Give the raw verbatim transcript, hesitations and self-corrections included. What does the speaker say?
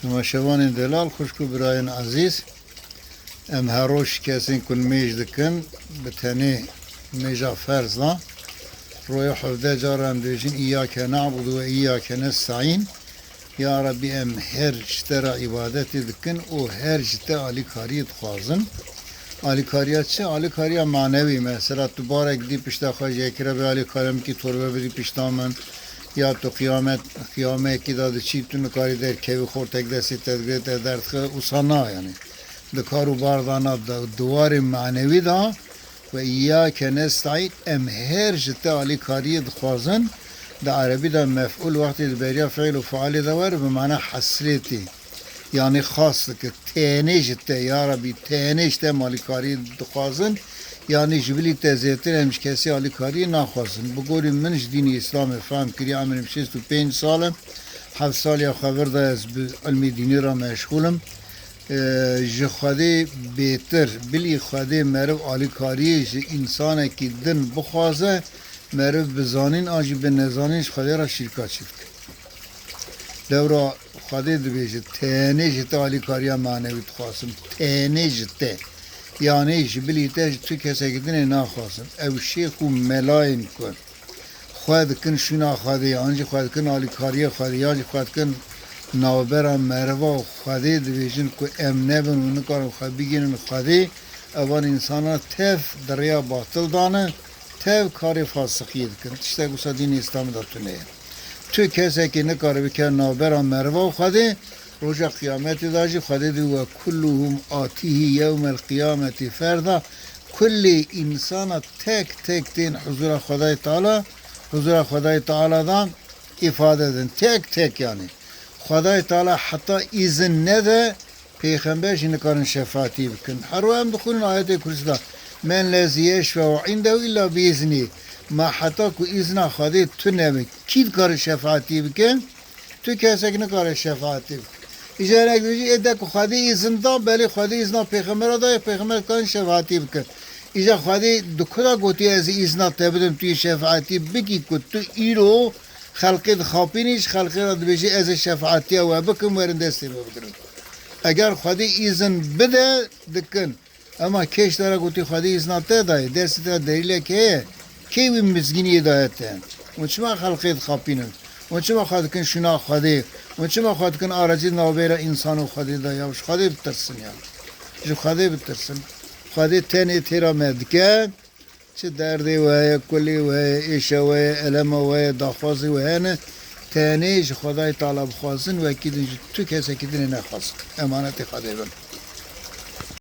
Temaşevanên delal, xwişk û birayên ezîz, em her roj kesên ku nimêj dikin, bi tenê nimêja ferz de, roya hevdeh cara em dibêjin, "Îyake na'budu ve îyake nesta'în." Ya Rebî, em her ji te re îbadetê dikin û her ji te alîkariyê dixwazin. Alîkariya çi? Alîkariya manewî. Mesela, tu barek dî pişta xwe jê kire, bê alîkariya min kî torbe bidî pişta min, ya tu qiyamet, qiyameyekî de diçî, tu nikarî derkevî, xortek destê te digire, te derdixe, wisa na, yanî di kar û bar de na, di, di warê manewî de. Ve îyake nesta'în, em her ji te alîkariyê dixwazin. Di erebî de mef'ûl wextê di beriya fi'l û fialê de were, bi mana hesrêtî. Yanî xas dike, tenê ji te, ya Rebî, tenê ji te em alîkariyê dixwazin. Yanî ji bilî te zêtir em ji kesî alîkariyê naxwazin. Bi gorî min ji dînê Îslamê fehm kiriye, em şêst û pênc sal e. Heft sal ya xwe vir da ez bi ilmê dînî re meşxûl im. E, ji Xwedê bêtir, bilî Xwedê meriv alîkariyê ji însanekî din bixwaze, meriv bi zanîn an jî bi nezanîn ji Xwedê re şirka çêdike. Lewra Xwedê dibêje, tenê ji te alîkariya manewî dixwazim, tenê ji te. Yanî ji bilî te ji tu kesekî dinê naxwazim. Ew şêx û melayên ku xwe dikin şûna Xwedê, yan jî xwe dikin alîkariyê Xwedê, yan jî xwe dikin navbera meriva û Xwedê dibêjin ku em nebin û nikarin xwe bigihînin Xwedê, evan însana tev di rêya batil de ne, tev karê fasiqiyê dikin. Tiştek wisa dînê Îslamê de tune ye. Tu kesekî nikare bike navbera meriva û Xwedê, roja qiyametê de jî Xwedê dibê, "Ve kulluhum atîhî yewmel qiyameti ferda." Kulê însana tek tek tên huzura Xwedayê Teala, huzura Xwedayê Teala de îfade din. Tek tek yanî. Xwedayê Teala heta îzin nede, pêxember jî nikarin şefaetî bikin. Her ro em dixwînin ayetê kursî de, "Men lezî yeşfe'u indehu illa bi iznî." Ma heta ku îzna Xwedê tune be, kî dikare şefaetî bike? Tu kesek nikare şefaetî bike. Îca hinek dibêjî, ê de ku Xwedê îzin da, belê Xwedê îzna pêxembera daye, pêxember dikarin şefaetî bike. Îca Xwedê di ku de gotiye, "Ez ê îzna te bidim, tu yê şefaetî bikî ku tu îro xelqê dixapînî, ji xelqê re dibêjî, 'Ez ê şefaetiya we bikim, werin destê min bigirin.'" Eger Xwedê îzin bide, dikin. Ema kê ji te re gotî Xwedê îzna te daye, destê te delîlek heye, kê wî mizgîniyê daye te? Hûn çima xelqê dixapînin? Hûn çima xwe dikin şûna Xwedê? Hûn çima xwe dikin arecî navbera însan û Xwedê de? Ya ji Xwedê bitirsin ya. Ji Xwedê bitirsin. Xwedê tenê têra me dike. Çi derdê we heye, kulê we heye, êşa we ye, elema we ye, daxwazê we hene, tenê ji Xwedayê Teala bixwazin, wekî din ji tu kesekî dinê nexwazin. Emanetê Xwedê bin.